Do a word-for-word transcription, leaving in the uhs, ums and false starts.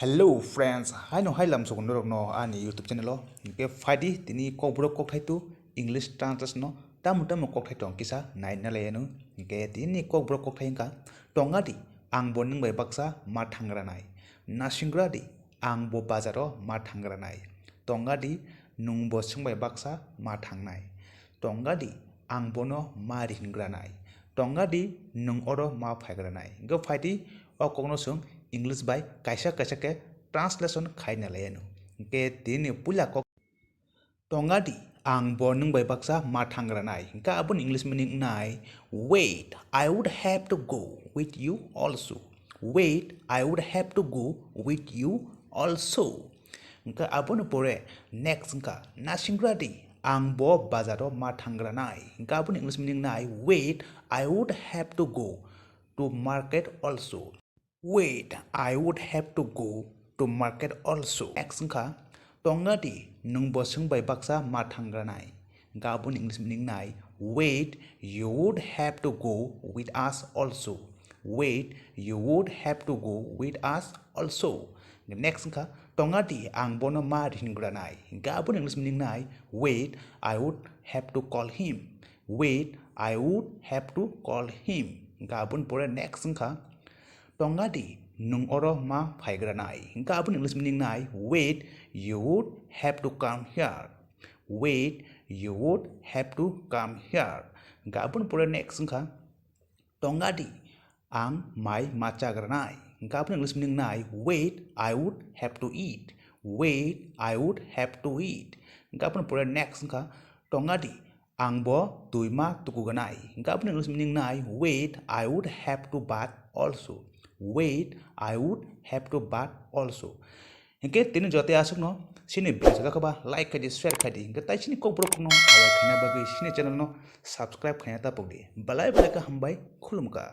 Hello friends, haino hai lamsogo norokno ani YouTube channel o. Hinkhe phaidi tini kokborok kokthai tu English translation no tamo tamo kokthai tong kisa naina layanu. Hinkhe tini kokborok kokthai wngkha, tongadi ang bo nwng bai baksa ma thangra nai. Nasingra di ang bo bazar o ma thangra nai. Tongadi nwng bo swng bai baksa ma thangnai. Tongadi ang bono ma rihingra nai. Tongadi nwng oro ma phaigra nai. Hinkhe phaidi o kokno chwng English bai kaisa kaisa khe translation khaina layanu. Hinkhe tini puila kok, tongadi ang bo nwng bai baksa ma thangra nai. Hinkhe aboni English meaning nai, "Wait, I would have to go with you also. Wait, I would have to go with you also." Hinkhe aboni pore next wngkha, "Nasingra di, ang bo bazar o ma thangra nai." Hinkhe aboni English meaning nai, "Wait, I would have to go to market also. Wait, I would have to go to market also." Next wngkha, "Tongadi, nwng bo swng bai baksa ma thangra nai." Hinkhe aboni English meaning nai, "Wait, you would have to go with us also. Wait, you would have to go with us also." Next wngkha, "Tongadi, ang bono ma rihingra nai." Hinkhe aboni English meaning nai, "Wait, I would have to call him. Wait, I would have to call him." Hinkhe aboni pore next wngkha, "Tongadi, nwng oro ma phaigra nai." Hinkhe aboni English meaning nai, "Wait, you would have to come here. Wait, you would have to come here." Hinkhe aboni pore next wngkha, "Tongadi, ang mai ma chagra nai." Hinkhe aboni English meaning nai, "Wait, I would have to eat. Wait, I would have to eat." Hinkhe aboni pore next wngkha, "Tongadi, ang bo twi ma tukuga nai." Hinkhe aboni English meaning nai, "Wait, I would have to bath also. Wait, I would have to bath also." Hinkhe tini joto aswkno sini video sajak kha ba like khaidi, share khaidi. Hinkhe tai sini kokborok no awai khaina bagwi sini channel no subscribe khaina tapokdi. Belai belai khe hambai, khulumkha.